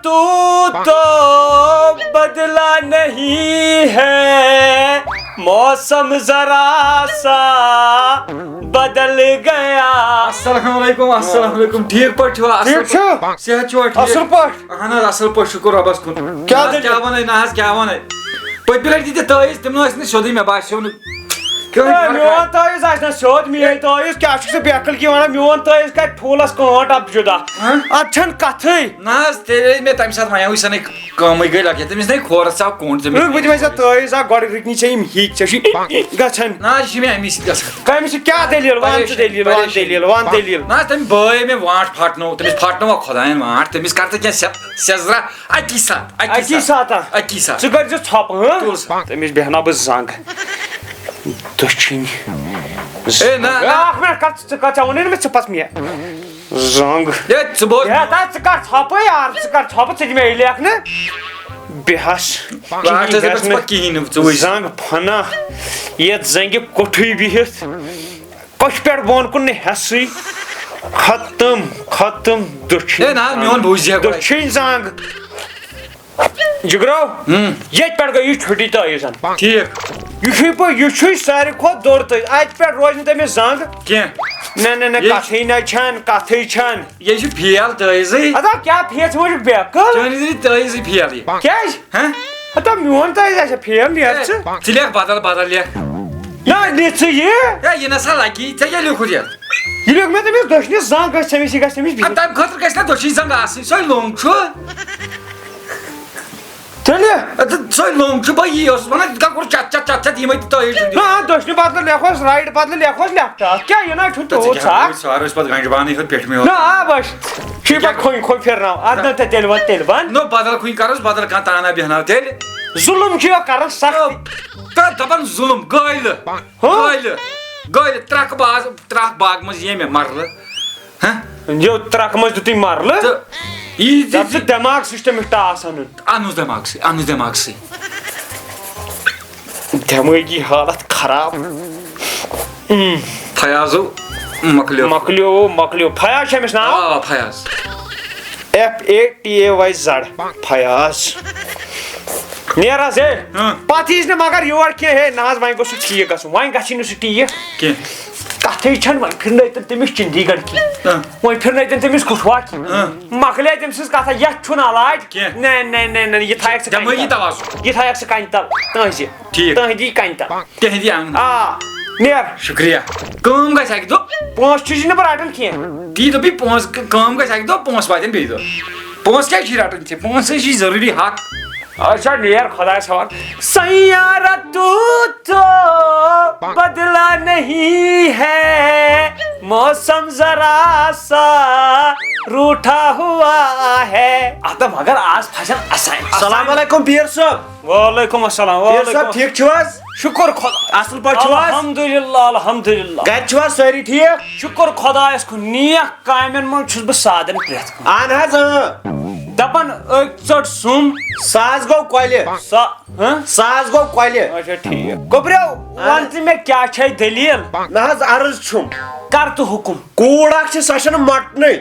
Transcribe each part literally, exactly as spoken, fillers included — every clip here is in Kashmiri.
تو تو بدلا نہیں ہے، موسم ذرا سا بدل گیا۔ السلام علیکم، السلام علیکم۔ ٹھیٖک پٲٹھۍ چھِوا؟ اَصٕل ٹھیٖک چھا؟ پٲٹھۍ؟ صحت چھُوا ٹھیٖک؟ اَصٕل پٲٹھۍ۔ اَہَن حظ، اَصٕل پٲٹھۍ، شُکُر رۄبَس کُن۔ کیٛاہ نہ حظ، دٔلیٖل؟ کیٛاہ وَنَے، نہ حظ، کیٛاہ وَنَے؟ پٔتمہِ لَٹہِ دِتہِ تٲویٖز، تِم ٲسۍ نہٕ سیوٚدُے، مےٚ باسیو نہٕ کٕہٕنۍ ہے، فرقا۔ میون تٲویٖز آسہِ نہ سیوٚد، میٲنۍ تٲویٖز کیٛاہ چھُکھ ژٕ بیقٕل کہِ وَنان؟ میون تٲویٖز کَتہِ پھوٗلَس کٲنٛٹھ اَتھ جُدا؟ ہہ؟ اَتھ چھَنہٕ کَتھٕے۔ نہ حظ، تیٚلہِ ییٚلہِ مےٚ تَمہِ ساتہٕ وَنیوٕے، سۄ نَے کٲمٕے گٔے لۄکٕٹ، تٔمِس نَے کھورَس ژاو کوٚنٛڈ، تٔمِس رُک، بہٕ دِمَے ژےٚ تٲویٖز اَکھ، گۄڈٕ رٕکھ نہٕ ژےٚ یِم ہِکۍ، ژےٚ چھُے گژھان۔ نہ حظ، یہِ چھُ مےٚ اَمی سۭتۍ گژھان۔ کَمہِ سۭتۍ کیٛاہ دٔلیٖل؟ وَن ژٕ پریشٲنی، دٔلیٖل، وَن پریشٲنی۔ دٔلیٖل، وَن دٔلیٖل۔ نہ حظ، تٔمۍ بٲے مےٚ وانٛٹھ پھاٹنوو، تٔمِس پھاٹنووا خۄدایَن وانٛٹھ، تٔمِس کر ژٕ کینٛہہ سیٚپ-، سیٚزرا اَکی ساتہٕ، اَکی اَکی ساتہٕ۔ ساتہٕ۔ اَکی ساتہٕ۔ ژٕ کٔرۍ زِ ژھۄپہٕ، ہٕنٛہ؟ تُل سا۔ تٔمِس بیٚہناو بہٕ زنٛگ۔ دٔچھِنۍ۔ اے، نہ، نہ۔ اکھ منٹ، کر ژٕ، ژٕ کر، ژےٚ ووٚنُے نہٕ مےٚ ژٕ پَژھ مےٚ۔ زنٛگ۔ ہے، ژٕ بوز۔ ہے، تہ ژٕ کر ژھۄپہٕ یار، ژٕ کر ژھۄپہٕ، ژٕ دِ مےٚ یہِ لیکھنہٕ۔ بیٚہس۔ بہٕ آسہٕ نہٕ ژےٚ پٮ۪ٹھ کِہیٖنۍ نہٕ، ژٕ وٕچھ۔ زنٛگ پھنا، یتھ زنٛگہِ کوٚٹھُے بِہِتھ، کۄچھِ پٮ۪ٹھ بۄن کُن نہٕ ہٮ۪سٕے۔ ختم، ختم، دٔچھِنۍ۔ ہے، نہ حظ، میون بوٗزِ ہا گۄڈٕ۔ دٔچھِنۍ زنٛگ۔ جگرو، ہم۔ ییٚتہِ پٮ۪ٹھ گٔے یہِ چھُٹی تٲویٖزن۔ ٹھیٖک۔ یہِ چھُے پٲ-، یہِ چھُے ساروی کھۄتہٕ دوٚر تٲویٖز۔ اَتہِ پٮ۪ٹھ روزِ نہٕ تٔمِس زنٛگ۔ کینٛہہ۔ نہ، نہ، نہ، یہِ کَتھٕے نہ چھَنہٕ، کَتھٕے چھَنہٕ۔ یہِ چھُ فیل تٲویٖزٕے۔ اَدا کیٛاہ فیل، ژٕ وٕچھُکھ بیکٕل؟ چٲنِس یہِ تٲویٖزٕے فیل یہِ۔ کیٛازِ؟ ہہ؟ ہتا میون تٲویٖز آسہِ فیل، نیر ژٕ۔ ژٕ لیکھ بدل، بدل لیکھ۔ نہ، لیکھ ژٕ یہِ۔ ہے، یہِ نہ سا لگی، ژےٚ کیٛاہ لیوٗکھُتھ یتھ؟ یہِ لیوٗکھ مےٚ تٔمِس دٔچھنِس زنٛگ گژھِ تٔمِس، یہِ گژھِ تٔمِس اَدٕ بِہِتھ۔ تَمہِ خٲطرٕ گژھِ نا دٔچھِنۍ زنٛگ آسٕنۍ، سۄے لوٚنٛگ چھُ۔ تیٚلہِ؟ اَدٕ سۄے لوٚنٛگ چھُ، بہٕ یی اوسُس وَنان، یہِ کَتھ کوٚر چَتھ چَتھ چَتھ چَتھ یِمَے تہِ تۄہہِ چھُ دیُن۔ نہ، دٔچھنہِ بدلہٕ لیکھوس right، بدلہٕ لیکھوس left، اَتھ کیٛاہ، یہِ نہ چھُ تہٕ ژٕ تیوٗت کیٛاہ سَکھ۔ سارو أسۍ پَتہٕ گَنٛجہِ بانٕے ہوٚت پٮ۪ٹھ مےٚ نہ، آ، بَس، چھُے پَتہٕ کھوٚنۍ کھوٚنۍ پھِرناو، اَدٕ نہ تہٕ تیٚلہِ وَن، تیٚلہِ وَن۔ نو، بدل کُنہِ کَرُس، بدل کانٛہہ تانہ بیٚہناو تیٚلہِ۔ ظُلُم چھُ یہِ کَران سَخ۔ تہٕ دَپان ظُلُم، گٲلۍ، ہُہ؟ گٲلۍ، گٲلۍ، ترٛکھ باز، ترٛکھ باغ منٛز ییٚمہِ مَرلہٕ۔ ہہ؟ یو ترٛکھ منٛز دیُتُے مَرلہٕ۔ تہٕ یی تہِ دَپ ژٕ دٮ۪ماغ سۭتۍ چھُ تٔمِس ٹاس اَنُن۔ اَنُس دٮ۪ماغ سۭتۍ، اَنُس دٮ۪ماغ سۭتۍ۔ دٮ۪مٲغی حالت خراب۔ فیاضو مۄکلیو۔ مۄکلیو، مۄکلیو۔ فیاض چھُ أمِس ناو؟ آ، Fayaz. F A T A Y Z، Fayaz. نیر حظ، ہے۔ ہاں۔ پتہٕ ییٖزِ نہٕ مگر یور کینٛہہ، ہے، نہ حظ، وۄنۍ گوٚژھ سُہ ٹھیٖک گژھُن، وۄنۍ گژھی نہٕ سُہ ٹھیٖک۔ کینٛہہ۔ کتھٕے چھَنہٕ، وۄنۍ پھِرنٲیتن تٔمِس چندی گڑھ کینٛہہ۔ ہاں۔ وۄنۍ پھِرنٲیتن تٔمِس کُٹھوا کینٛہہ۔ ہاں۔ مۄکلے تٔمِس سٕنٛز کتھا، یتھ چھُنہٕ علاج۔ کینٛہہ۔ نہ، نہ، نہ، نہ، یہِ تھایکھ ژٕ کنہِ دٮ۪مٲغی تل۔ توازُن۔ یہِ تھایکھ ژٕ کنہِ تل، تٔہنٛزِ۔ ٹھیٖک۔ تٔہنٛدِ کنہِ تل۔ تِہِنٛدِ آنٛگنہٕ۔ آ، نیر۔ شُکریہ۔ کٲم گژھِ اَکہِ دۄہ۔ پونٛسہٕ چھُے نہٕ بہٕ رَٹان کینٛہہ۔ تی دوٚپُے، پونٛسہٕ ک-، کٲم گژھِ اَکہِ دۄہ، پونٛسہٕ واتن بیٚیہِ دۄہ۔ پونٛسہٕ کیٛازِ چھُے رَٹان ژےٚ؟ پونٛسہٕ چھُے ضروٗری حق۔ اچھا، نیر خۄدایَس حوالہٕ۔ سیارہ تو تو بدلا نہیں ہے، موسم ذرا سا روٹھا ہوا ہے۔ اَتھ مگر آز پھسن اَسان۔ السلام علیکم پیر صٲب۔ وعلیکم السلام، پیر وعلیکم صٲب، السلام۔ ٹھیٖک چھِو حظ؟ شُکُر خۄدا۔ اَصٕل پٲٹھۍ چھِو حظ؟ الحمدللہ، الحمدللہ۔ گَرِ چھِو حظ سٲری ٹھیٖک؟ شُکُر خۄدایَس کُن، نیک کامٮ۪ن منٛز چھُس بہٕ سادن پرٛٮ۪تھ کانٛہہ۔ اَہَن حظ، اۭں۔ دَپان أکۍ ژٔٹ سُم۔ ساز گوٚو کۄلہِ۔ سا-، ہہ؟ ساز گوٚو کۄلہِ۔ اچھا، ٹھیٖک۔ گوٚبریو، وَن ژٕ مےٚ کیٛاہ چھے دٔلیٖل؟ نہ حظ، عرض چھُم۔ کر تہٕ حُکُم۔ کوٗر اَکھ چھِ، سۄ چھَنہٕ مَٹنٕے۔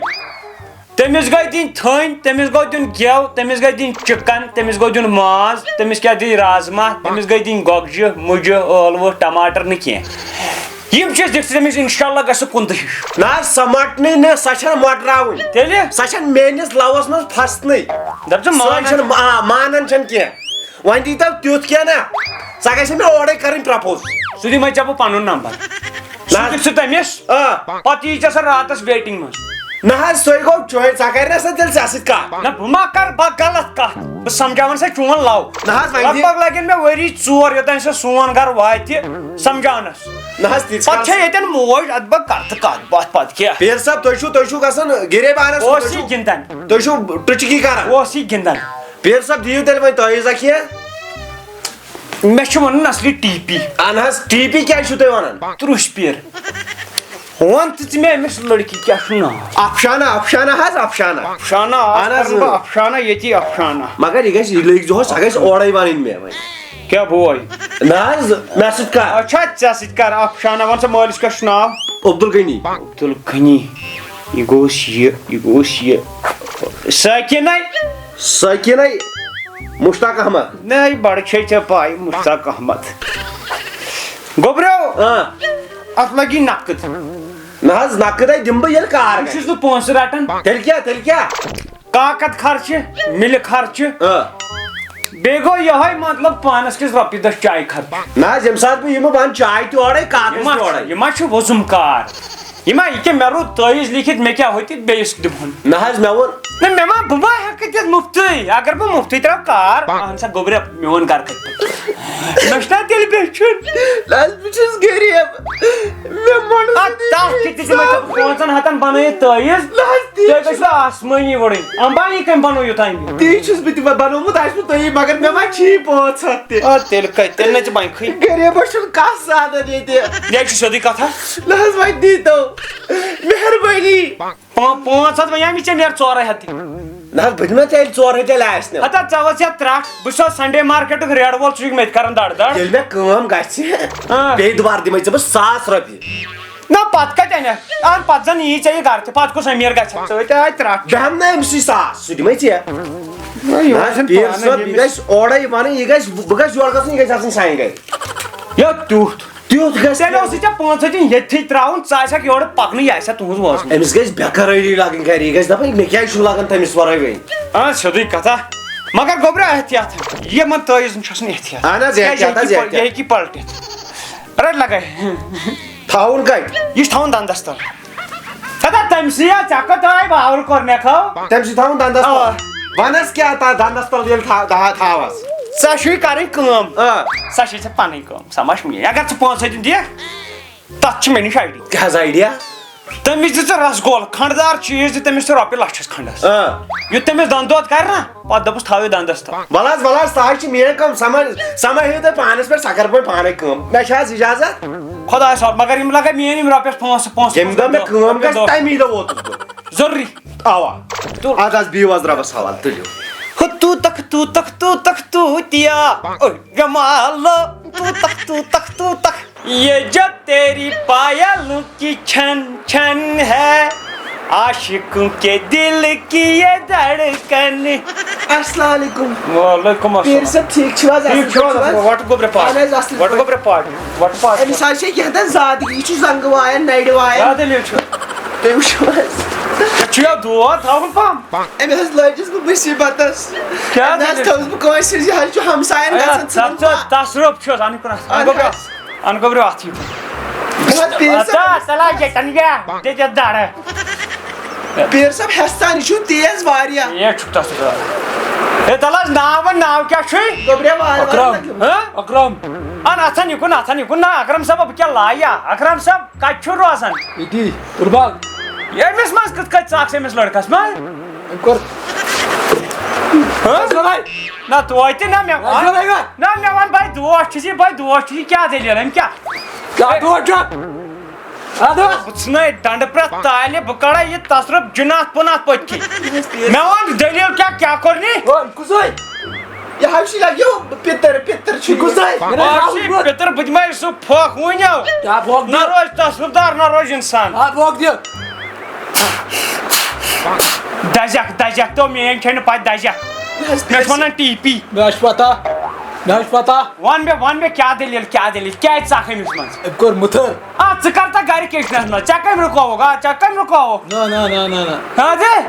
تٔمِس گٔے دِنۍ تھٔنۍ، تٔمِس گوٚو دیُن گٮ۪و، تٔمِس گٔے دِنۍ چِکن، تٔمِس گوٚو دیُن ماز، تٔمِس کیٛاہ دِنۍ رازما، تٔمِس گٔے دِنۍ گۄگجہِ، مُجہِ، ٲلوٕ، ٹماٹر نہٕ کینٛہہ۔ یِم چیٖز دِکھ ژٕ تٔمِس، انشاءاللہ گژھِ سُہ کُنتہٕ ہِش۔ نہ حظ، سۄ مَٹنٕے نہٕ، سۄ چھَنہٕ مَٹراوٕنۍ۔ تیٚلہِ؟ سۄ چھَنہٕ میٛٲنِس لَوَس منٛز پھَسنٕے۔ دَپ ژٕ سۄ مانان۔ چھَنہٕ ما-، مانان چھَنہٕ کینٛہہ۔ وۄنۍ دیٖتو تیُتھ کینٛہہ نا، سۄ گژھِ مےٚ اورَے کَرٕنۍ propose۔ سُہ دِمَے ژےٚ بہٕ پَنُن نمبر۔ نہ۔ سُہ دِکھ ژٕ تٔمِس۔ آ۔ پَتہٕ یی ژےٚ سۄ راتَس waiting منٛز۔ نہ حظ، سُے گوٚو چٲنۍ، ژٕ کَرِ نا سۄ تیٚلہِ ژےٚ سۭتۍ کَتھ؟ نہ، بہٕ ما کَرٕ، بہٕ غلط کَتھ؟ بہٕ سَمجھاوَن سا چون love۔ نہ حظ، وۄنۍ لگ دِ۔ بگ لَگن مےٚ ؤری ژور، یوٚتام سۄ سون گَرٕ واتہِ سَمجھاونَس۔ نہ حظ، تیٖژ پَتہٕ کال چھےٚ ییٚتٮ۪ن موج، اَدٕ بہٕ کَرٕ تہٕ کَتھ باتھ پَتہٕ کیٛاہ؟ پیٖر صٲب، تُہۍ چھِو، تُہۍ چھِو گژھان غریٖب آرَس، اوس تُہۍ یہِ چھِو، گِنٛدان۔ تُہۍ چھِو ٹُچکی کَران۔ اوس یہِ گِنٛدان۔ پیٖر صٲب، دِیِو تیٚلہِ وۄنۍ تٲویٖزا کینٛہہ۔ مےٚ چھُ وَنُن اصلی ٹی پی۔ اہن حظ، ٹی پی کیٛازِ چھِو تُہۍ وَنان؟ ترُش پیٖر۔ وَن تہٕ ژٕ مےٚ أمِس لٔڑکی کیٛاہ چھُ ناو؟ افشانہ، افشانہ حظ، افشانہ۔ افشانہ، آز اہن حظ، کَرٕ بہٕ اۭں۔ افشانہ ییٚتی افشانہ۔ مگر یہِ گژھِ، یہِ لیکھزِہوس، سۄ گژھِ اورَے وَنٕنۍ مےٚ وۄنۍ۔ کیٛاہ بوے؟ نہ حظ، مےٚ سۭتۍ کَر۔ اچھا، ژےٚ سۭتۍ کَر افشانہ، وَن سا مٲلِس کیٛاہ چھُ ناو؟ عبدالغنی۔ عبدالغنی، یہِ گوٚوُس یہِ، یہِ گوٚوُس یہِ۔ ساکِنَے۔ سٲکِنَے مشتاق احمد۔ نَے، بَڑٕ چھے ژےٚ پَے، مشتاق احمد۔ گوٚبریو، اۭں۔ اَتھ لَگی نَقٕد۔ نہ حظ، نَقٕد ہے دِمہٕ بہٕ ییٚلہِ کار بہٕ گژھِ۔ چھُس نہٕ پونٛسہٕ رَٹان۔ تیٚلہِ کیٛاہ، تیٚلہِ کیٛاہ؟ کاکد خرچہِ، مِلہِ خرچہِ۔ اۭں۔ بیٚیہِ گوٚو یِہوٚے مطلب پانَس کِس رۄپیہِ دَہ چایہِ خرچہِ۔ نہ حظ، ییٚمہِ ساتہٕ بہٕ یِمہٕ، بہٕ اَنہٕ چاے تہِ اورَے، کاکد یہِ ما تہِ چھُ، اورَے۔ یہِ ما چھُ وۄزُم کار؟ یہِ ما، یہِ کیٛاہ، مےٚ روٚٹ تٲویٖز لیکھِتھ، مےٚ کیٛاہ ہوٚتہِ بیٚیِس دِمہٕ ہون؟ نہ حظ، مےٚ ووٚن۔ نہ، مےٚ ما، بہٕ ما ہٮ۪کہٕ دِتھ مُفتٕے؟ اگر بہٕ مُفتٕے ترٛاوٕ کار، اَہَن سا گوٚبریا، میون گرٕ کَتہِ پَکہِ؟ مےٚ چھُنہ تیٚلہِ بیٚچھُن۔ نہ حظ، بہٕ چھُس غریٖب۔ مےٚ مۄنٛڈ اَتھ سۭتی تَتھ کِتھ تہِ دِمَے ژےٚ پانٛژَن ہَتَن بَنٲیِتھ تٲویٖز؟ نہ حظ، تی تُہۍ چھُس گٔژھِو آسمٲنی وُڑٕنۍ۔ اَمبانی کٔمۍ بَنوو یوٗتاہ أمۍ؟ تی چھُس بہٕ تہِ وۄنۍ بَنومُت، آسہِ نہٕ تُہی، مگر مےٚ ما چھی پانٛژھ ہَتھ تہِ؟ آ، تیٚلہِ کَتہِ؟ تیٚلہِ نہ ژٕ بَنہِ کھٕے۔ غریٖبَس چھُنہٕ کانٛہہ سادَن ییٚتہِ۔ یہِ چھِ سیوٚدُے کَتھا۔ نہ حظ، وۄنۍ دیٖتو۔ مہربٲنی۔ پا-، پانٛژھ ہَتھ وۄنۍ آے مےٚ ژےٚ، نیرٕ ژورَے ہَتھ تہِ۔ نہ حظ، بہٕ دِمے ژےٚ ییٚلہِ ژورَے تیٚلہِ آسہِ نہٕ۔ ہتا ژےٚ ٲس یَتھ ترٛٹھ، بہٕ چھُس سنڈے مارکیٹُک ریڈ وول، ژٕ چھُکھ مےٚ تہِ کَران دَڑ دَڑ۔ ییٚلہِ مےٚ کٲم گژھِ، آ۔ بیٚیہِ دُبارٕ دِمے ژےٚ بہٕ ساس رۄپیہِ۔ نہ، پَتہٕ کَتہِ اَنَکھ؟ اَہَن، پَتہٕ زَن یی ژےٚ یہِ گرٕ تہِ، پَتہٕ کُس أمیٖر گژھِ؟ ژٕ تہِ آے ترٛٹھ۔ بہٕ ہٮ۪مہٕ نہٕ أمۍ سٕے ساس، سُہ دِمے ژےٚ۔ نہ، یہِ نہ حظ، اوس نہٕ پیٖر پانہٕ صٲب، یہِ ییٚمِس۔ گژھِ اورَے وَنٕنۍ، یہِ گژھِ، بہٕ گژھِ یورٕ گژھُن، یہِ گژھِ آسٕنۍ سانہِ گرِ۔ یا تیُتھ۔ تیُتھ گژھِ تیٚلہِ اوسُے ژےٚ پانٛژھ ہَتھ ییٚتھی ترٛاوُن، ژٕ آسکھ یورٕ پَکنُے، یہِ آسہِ ہا تُہٕنٛز وٲژمٕژ۔ أمِس گژھِ بے قرٲری لَگٕنۍ گرِ، یہِ گژھِ دَپٕنۍ، مےٚ کیٛازِ چھُ لَگان تٔمِس وَرٲے وۄنۍ؟ آ، سیوٚدُے کَتھا۔ مگر گوٚبرا احتیاط، یِمَن تٲویٖزَن چھُ آسان احتیاط۔ اہن حظ، کیٛازِ احتیاط یہِ ہیٚکہِ حظ، پَل-، احتیاط۔ یہِ ہیٚکہِ پَلٹِتھ۔ رَٹ لَگے۔ تھاوُن کَتہِ؟ یہِ چھُ تھاوُن دَنٛدَس تَل۔ ہتا تٔمۍ سٕے ہا، ژےٚ کوٚت آے باورٕ کوٚر مےٚ کھو؟ تٔمۍ سٕے تھاوُن دَنٛدَس تَل۔ آ۔ وَنَس کیٛاہ تَتھ دَنٛدَس تَل ییٚلہِ تھا-، تھا-، تھاوَس؟ ژےٚ چھُے کَرٕنۍ کٲم۔ آ۔ سۄ چھے ژےٚ پَنٕنۍ کٲم، سۄ ما چھِ میٛٲنۍ۔ اگر ژٕ پانٛژھ ہَتھ دِکھ، تَتھ چھِ مےٚ نِش آیڈیا۔ کیٛاہ حظ آیڈیا؟ تٔمِس دِ ژٕ رسگول، کھنٛڈدار چیٖز دِ تٔمِس ژٕ رۄپیہِ لَچھَس کھنٛڈَس۔ آ۔ یُتھ تٔمِس دَنٛد دود کَرِ نا، پَتہٕ دوٚپُس تھاو یہِ دَنٛدَس تَل۔ وَلہٕ حظ، وَلہٕ حظ، سۄ حظ چھِ میٛٲنۍ کٲم، سۄ ما، سۄ ما ہیٚیِو تُہۍ پانَس پٮ۪ٹھ، سۄ کَرٕ بہٕ پانَے کٲم۔ مےٚ چھِ حظ اِجازت؟ خۄدایَس حوالہٕ، مگر یِم لَگَن میٛٲنۍ یِم رۄپیَس پانٛژھ، پانٛژھ ییٚمہِ دۄہ مےٚ کٲم گژھِ، دۄہ۔ تَمی دۄہ ووتُس بہٕ۔ ضروٗری۔ اَوا۔ تُل۔ اَدٕ حظ، بِہِو حظ رۄبَس حوالہٕ، تُلِو۔ ہو توٗتَکھ، توٗتَکھ، توٗتَکھ، توٗتیا۔ اوے جمالو، توٗتَکھ، توٗتَکھ، توٗتَکھ۔ یہ جو تیری پایلوں کی چھن چھن ہے، عاشقوں کے دل کی یہ دھڑکن۔ السلام علیکم۔ وعلیکم السلام۔ پیٖر صٲب، ٹھیٖک چھِو حظ؟ ٹھیٖک اَصٕل چھِو حظ؟ پٲٹھۍ چھِو حظ؟ وۄٹہٕ گوٚبرِ پاٹھ۔ اَہَن حظ، اَصٕل وۄٹہٕ پٲٹھۍ۔ گوٚبرِ پاٹھ۔ وۄٹہٕ پاٹھ۔ أمِس حظ چھِ کیٛاہ تام زادگی، یہِ چھُ زنٛگہٕ وایان، نَرِ وایان۔ کیٛاہ دٔلیٖل چھُ؟ تُہۍ وٕچھِو حظ۔ ژےٚ چھُ یا دود تھاوُن پَہَم؟ أمۍ حظ لٲجِس بہٕ مُصیٖبتَس۔ کیٛاہ أمۍ حظ دٔلیٖل؟ تھٲوٕس بہٕ کٲنٛسہِ ہِنٛز، یہِ حظ چھُ ہمسایَن ہے، گژھان ژٕ ژھٕنُن ژٕ پَتھ۔ تصرُف چھُس، اَنہٕ کُن اَتھ۔ اَنہٕ اَدٕ گوٚبرِ حظ۔ اَتھ۔ اَنہٕ گوٚبرِ اَتھ یہِ۔ بہٕ حظ پیٖر صٲب۔ اَدٕ ژٕ لاگہِ ٹَنٛگیا، دِ دِ دَرٕ۔ پیٖر صٲب، ہٮ۪س سان، یہِ چھُ تیز واریاہ۔ یے چھُکھ تَتھ سۭتۍ۔ ہے، تَلہٕ حظ، ناو وَن، ناو کیٛاہ چھُے؟ گوٚبرِ وارٕ وارٕ اکرم۔ لَگیو۔ ہہ؟ اکرم۔ اَن، اَتھَن یہِ کُن، اَتھَن یہِ کُن۔ نہ، اکرم صٲب، بہٕ کیٛاہ لایہِ ہا؟ اکرم صٲب، کَتہِ چھُ روزان؟ ییٚتی، پُرباغ۔ أمِس منٛز کِتھ کٔنۍ ژاکھ ژٕ أمِس لٔڑکَس منٛز؟ أمۍ کوٚر۔ ہہ؟ نہ، توتہِ نہ، مےٚ وَن۔ نہ، مےٚ وَن، بَے دوس چھُس یہِ، بَے دوس چھُس یہِ، کیٛاہ دٔلیٖل؟ أمۍ کیٛاہ؟ کیٛاہ دوس چھُ؟ اَدٕ۔ بہٕ ژھٕنَے ڈنٛڈٕ پرٛٮ۪تھ تالہِ، بہٕ کَڑَے یہِ تصرُف جِناتھ پُناتھ پٔتۍ کِنۍ۔ مےٚ وَن دٔلیٖل کیٛاہ، کیٛاہ کوٚر نی؟ او، یہِ کُس وَے؟ یہِ حظ چھُ لَگیو پِتٕر، پِتٕر چھُ یہِ۔ کُس وَے؟ مےٚ نہ حظ آو چھُے وُنہِ۔ پِتٕر، بہٕ دِمَے سُہ پھۄکھ وٕنۍ یَو۔ کیٛاہ پھۄکھ نہ دِیو؟ روزِ تصرُف دار، نہ روزِ اِنسان۔ آ، پھۄکھ دِ۔ دَزٮ۪کھ، دَزٮ۪کھ، تو میٛٲنۍ چھَے نہٕ پَتہٕ دَزٮ۪کھ۔ مےٚ چھِ وَنان ٹی پی۔ مےٚ حظ چھِ پَتہ، مےٚ حظ چھِ پَتہ۔ وَن مےٚ، وَن مےٚ کیٛاہ دٔلیٖل، کیٛاہ دٔلیٖل، کیٛازِ ژَکھ أمِس منٛز؟ أمۍ کوٚر مُتھٕر۔ آ، ژٕ کر تہٕ گرِ کِچنس منٛز، ژےٚ کٔمۍ رُکووُکھ؟ آ، ژےٚ کٔمۍ رُکووُکھ؟ نہ، نہ، نہ، نہ، نہ۔ ہاں، ژٕ؟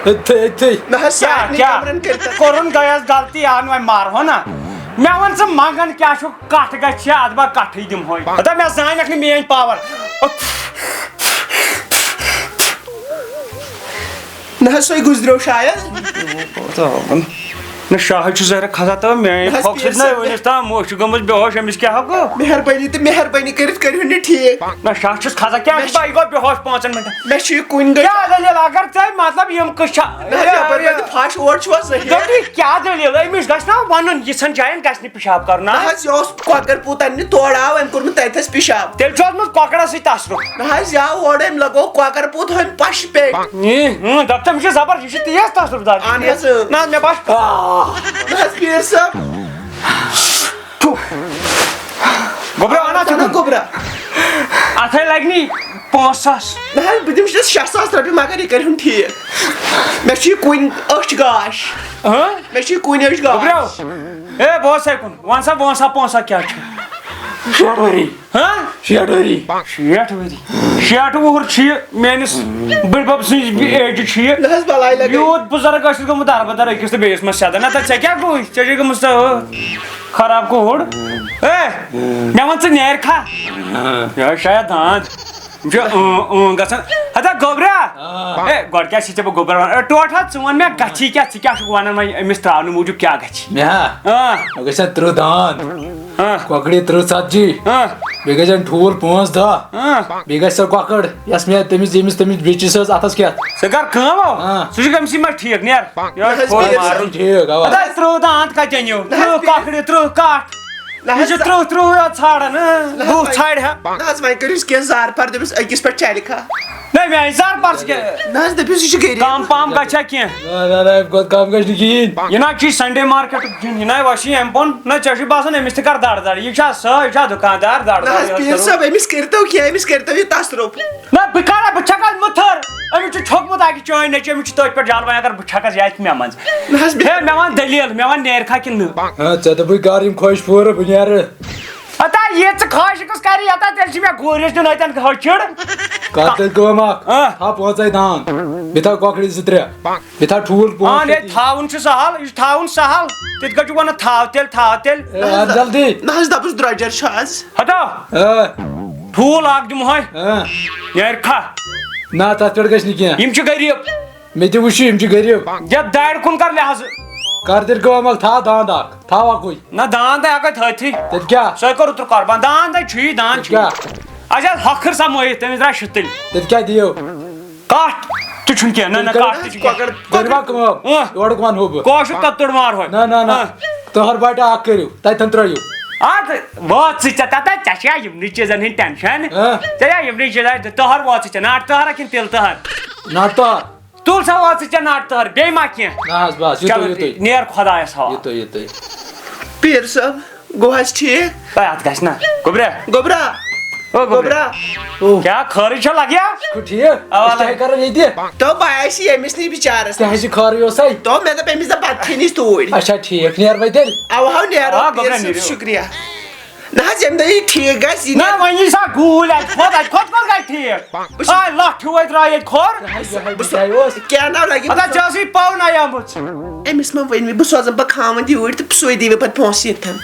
أتھۍ، أتھۍ۔ نہ حظ، کیٛاہ، سارنٕے کیٛاہ؟ کمرن کٔرۍ تہٕ۔ کوٚرُن گٔیَس غلطی، آ، وۄنۍ مارہو نہ۔ مےٚ وَن ژٕ، منٛگان کیٛاہ چھُکھ؟ کَٹھ گژھِ، اَدٕ بہٕ کَٹھٕے دِمہوے۔ ہتا مےٚ زانَکھ نہٕ میٛٲنۍ پاور۔ نہ حظ، سُے گُزریو شاید۔ نہ، شاہٕے چھُ زہرٕ کھسان تہٕ میٛانہِ نہ حظ، پھۄکہٕ سۭتۍ پیٖر نہ صٲب۔ وٕنیُک تام موج چھِ گٔمٕژ بے ہوش، أمِس کیٛاہ ہٮ۪کو؟ مہربٲنی تہٕ مہربٲنی کٔرِتھ کٔرِو نہٕ ٹھیٖک۔ نہ، شاہ چھُس کھسان، کیٛاہ مےٚ چھُ چھُ، بہٕ یہِ گوٚو بے ہوش پانٛژَن مِنٹَن۔ مےٚ چھُ یہِ کُنہِ دۄہ۔ کیٛاہ دٔلیٖل؟ اگر ژےٚ مطلب یِم قٕصہٕ چھا-، نہ حظ، یَپٲرۍ یہِ، پٮ۪ٹھ پھَش اور چھُوا صحیح؟ دوٚپمَے، کیٛاہ دٔلیٖل؟ أمِس گژھِ نا وَنُن، یِژھن جایَن گژھِ نہٕ پِشاب کَرُن، نہ آ؟ حظ، یہِ اوس کۄکَر پوٗت اَننہِ، تورٕ آو، أمۍ کوٚر مےٚ تَتہِ تھَس پِشاب۔ تیٚلہِ چھُ اوسمُت کۄکرَسٕے تصرُف۔ نہ حظ، یا اورٕ أمۍ لَگوو کۄکَر پوٗت ہُمۍ پَشہِ پیٚٹھۍ۔ اۭں، اۭں، دَپ تہٕ مےٚ چھُ زبر، یہِ چھُ تیز تصرُف دار۔ اَہَن حظ، اۭں۔ نہ حظ، مےٚ باسہِ۔ آ۔ نہ حظ، پیٖر صٲب۔ گوٚبرا، اَہَن حظ، اَہَن حظ، گوٚبرا۔ اَتھَے لَگہِ نی۔ پانٛژھ ساس۔ نہ حظ، بہٕ دِمہٕ شےٚ ساس رۄپیہِ، مگر یہِ کٔرِہُن ٹھیٖک۔ مےٚ چھُ یہِ کُنہِ أچھ گاش۔ ہاں؟ مےٚ چھُ یہِ کُنہِ أچھ گاش۔ گوٚبرو، اے، بہٕ اوسَے کُن۔ وَن سا، وَن سا، پونٛسہٕ کیٛاہ چھُ؟ شیٹھ ؤری۔ ہاں؟ شیٹھ ؤری۔ شیٹھ ؤری۔ شیٹھ وُہُر چھُ یہِ، میٛٲنِس بٕڈبَب سٕنٛز ایج چھِ یہِ۔ نہ حظ، بَلاے لَگے۔ یوٗت بُزرٕگ ٲسِتھ گوٚمُت دَربٕدَر أکِس تہٕ بیٚیِس منٛز سیٚدان۔ نہ تہٕ ژےٚ کیٛاہ گوٚوُے؟ ژےٚ چھے گٔمٕژ سۄ خراب کوٗر۔ اے، مےٚ وَن ژٕ نیرِ کھا؟ یہِ حظ شاید دانٛد۔ یِم چھِ اۭں، اۭں گژھان۔ ہتا گوٚبرا۔ آ۔ اے، گۄڈٕ کیٛاہ چھِ ژےٚ بہٕ گوٚبرا وَنان؟ اے، ٹوٹھ حظ، ژٕ وَن مےٚ گژھی کیٛاہ؟ ژٕ کیٛاہ چھُکھ وَنان وۄنۍ أمِس ترٛاونہٕ موٗجوٗب کیٛاہ گژھِ؟ مےٚ ہا؟ آ۔ مےٚ گژھِ ہا تٕرٛہ دانٛد۔ آ۔ کۄکرِ تٕرٛہ ژتجی۔ آ۔ بیٚیہِ گژھن ٹھوٗل پانٛژھ دَہ۔ آ۔ بیٚیہِ گژھِ سۄ کۄکٕر، یۄس مےٚ تٔمِس، ییٚمِس، تٔمِس بیٚچِس ٲس، اَتھَس کیٛاہ؟ ژٕ کر کٲم او؟ آ۔ سُہ چھُ أمۍ سٕے منٛز ٹھیٖک، نیر۔ یہِ نہ حظ، کھوٚل بیٚیہِ مارُن۔ ٹھیٖک، اَوا۔ ہتا تٕرٛہ دانٛد کَتہِ أنِو؟ نہ حظ، تٕرٛہ بیٚیہِ کۄکرِ، تٕرٛہ کَٹھ۔ نہ یہِ حظ، چھُ تٕرٛہ تٕرٛہ یوت ژھانٛڈان، اۭں، نہ حظ، بُتھ وۄنۍ ژھانٛڈِ ہا۔ نہ حظ، وۄنۍ کٔرِوس کینٛہہ زار پار، دٔپِس أکِس پٮ۪ٹھ چلہِ کھا۔ نہ، میٛانہِ زار پار چھِ کینٛہہ۔ نہ حظ، دٔپِس یہِ چھُ غریٖب۔ کَم پَہَم گژھِ ہا کینٛہہ۔ نہ، نہ، نہ، اَمہِ کھۄتہٕ کَم گژھِ نہٕ کِہیٖنۍ۔ یہِ نہ حظ چھُے Sunday market دیُن، یہِ نہ حظ وَسہِ اَمہِ بۄن۔ نہ، ژےٚ چھُے باسان أمِس تہِ کَرٕ دَر دَر۔ یہِ چھا سۄ، یہِ چھا دُکاندار دَر نہ دَر حظ، یوت پیٖر کَرُن؟ صٲب، أمِس کٔرۍتو کینٛہہ، أمِس کٔرۍتو یہِ تصرُف۔ نہ، بہٕ کَرا، بہٕ چھَکھ اَتھ مُتھٕر۔ أمِس چھُ چھوٚکمُت اَکہِ چٲنۍ نیٚچوۍ، أمِس چھُ تٔتھۍ پٮ۪ٹھ جَلوَے، اگر بہٕ چھَکَس یہِ اَتہِ مےٚ منٛز۔ نہ حظ، ہے، مےٚ وَن دٔلیٖل، مےٚ وَن نیرِ کھا کِنہٕ نہٕ؟ ہاں، ژےٚ دوٚپُے کَر یِم خۄش پوٗرٕ، بہٕ نیرٕ۔ ہتا یہِ ژٕ خواہش کُس کَرِ، ہتا تیٚلہِ چھِ مےٚ گوٗرِس دیُن اَتٮ۪ن ہۄچھِڑ۔ کَر تیٚلہِ کٲم اَکھ، آ۔ تھاو پانٛژَے دانٛد، بیٚیہِ تھاو کۄکرِ زٕ ترٛےٚ، بیٚیہِ تھاو ٹھوٗل پانٛژھ اَہَن، ہے، شےٚ۔ تھاوُن چھُ سہل، یہِ چھُ تھاوُن سہل۔ تِتھ کٔنۍ چھُکھ وَنان تھاو تیٚلہِ، تھاو تیٚلہِ۔ اے، اَن جلدی۔ نہ حظ، دَپُس درٛۄجَر چھُ آز۔ ہتا، اے۔ ٹھوٗل اَکھ دِمہوے۔ اے۔ نیرِ کھا۔ نہ، تَتھ پٮ۪ٹھ گژھِ نہٕ کینٛہہ۔ یِم چھِ غریٖب۔ مےٚ تہِ وٕچھ، یِم چھِ غریٖب۔ یَتھ دارِ کُن کر لحاظ۔ کر تیٚلہِ کٲم اکھ، تھاو داند اکھ، تھاو اکُے۔ نہ، داند ہے ہٮ۪کو تھٲوتھٕے۔ تیٚلہِ کیٛاہ؟ سُہ ہے کوٚرُتھ قۄربان، داند ہے چھُ یی، داند چھُ یی۔ کیٛاہ؟ اَسہِ حظ ہۄکھٕر سا مٲیِتھ، تٔمِس درٛاے شُتٕلۍ۔ تیٚلہِ کیٛاہ دِیِو؟ کَٹھ تہِ چھُنہٕ کینٛہہ، نہ، نہ، تیٚلہِ کَٹھ تہِ چھُ کٔرِو کینٛہہ۔ کٲم، اۭں۔ یورُک وَنہٕ ہو بہٕ۔ کٲشُر تَتھ توٚڑ مار ہۄے۔ نہ، نہ، نہ۔ اۭں۔ تٕہَر باٹہِ اکھ کٔرِو، تَتٮ۪ن ترٛٲیِو۔ اَدٕ وٲژ ژٕ ژےٚ تَتٮ۪تھ، ژےٚ چھےٚ یِمنٕے چیٖزَن ہٕنٛدۍ ٹٮ۪نشَن۔ اۭں۔ ژےٚ چھےٚ یِمنٕے چیٖزَن، تٕہَر وٲژ ژٕ ژےٚ ناٹہٕ تٕہَرا کِنہٕ تِلہٕ تٕہَر؟ ناٹہٕ تٕہَر۔ تُل سا، وٲژٕے ژےٚ ناٹہٕ تٕہَر، بیٚیہِ ما کینٛہہ؟ نہ حظ، بس، یُتُے، چلو، یُتُے۔ نیر خۄدایَس حوالہٕ۔ یُتُے، یُتُے۔ پیٖر صٲب، گوٚو حظ ٹھیٖک؟ ہے، اَتھ گژھِ نہ۔ گوٚبرا۔ گوٚبرا۔ او گوٚبرا۔ گوٚبرا۔ او۔ کیٛاہ خٲرٕے چھا لگیا؟ ٹھیٖک۔ اَوا، أسۍ کیٛاہ لگ- کرو ییٚتہِ؟ تو بہٕ آیَس یہِ أمِس نِش بِچارَس۔ تہِ حظ چھِ خٲرٕے اوسَے۔ تو مےٚ دوٚپ أمِس دَپ بَتہٕ کھیٚنہِ أسۍ توٗرۍ۔ اچھا، ٹھیٖک، نیر وۄنۍ تیٚلہِ۔ اَوا، ہاو، نیرو، آ، پیٖر گوٚبرا، صٲب، نیٖرِو۔ شُکریہ۔ نہ حظ، ییٚمہِ دۄہ یہِ ٹھیٖک گژھِ، یہِ نہ، نیرِ۔ وۄنۍ یی سا گوٗلۍ اَتہِ کھۄتہٕ، اَتہِ کھۄتہٕ کۄس گژھِ ٹھیٖک؟ بہٕ چھُس آے لَٹھ ہیوٗ اَتہِ درٛاے ییٚتہِ کھۄر۔ یِہوٚے، یِہوٚے بہٕ چھُس، بہٕ چھُس۔ کیٛاہ ناو لَگہِ؟ اَتھ حظ چھِ ٲسٕے پاونَے آمٕژ۔ أمِس ما ؤنۍ مےٚ، بہٕ سوزَن پَتہٕ خاوَنٛد یوٗرۍ تہٕ سُے دِیہِ مےٚ پَتہٕ پونٛسہٕ ییٚتھَن۔